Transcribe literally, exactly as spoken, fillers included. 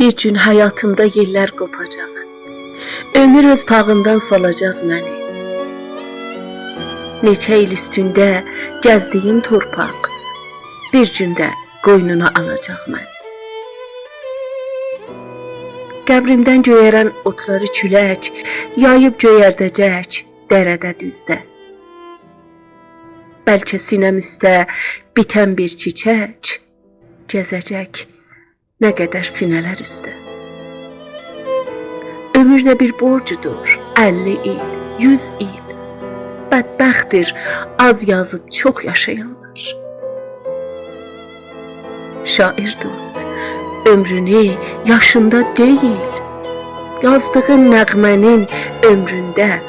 بیر گون حیاتیمدا یئللر قوپاجاق. عؤمور اؤز تاغیندان سالاجاق منی. نئچه ایل اوستونده گزدیگیم تورپاق بیر گون ده قوینونا آلاجاق منی. قبریمدن گؤیرن اوتلاری کولک یاییب گؤیرده‌جک دره‌ده، دوزده. بلکه سینه‌م اوسته بیتن بیر چیچک گزه‌جک نه قدر سینه‌لر اوسته. عؤمور ده بیر بورجدور، اللی ایل، یوز ایل. بدبختدیر آز یازیب چوخ یاشایانلار. شاعر دوست، عؤمرونو یاشیندا دئییل، یازدیغین نغمه‌نین عؤمرونده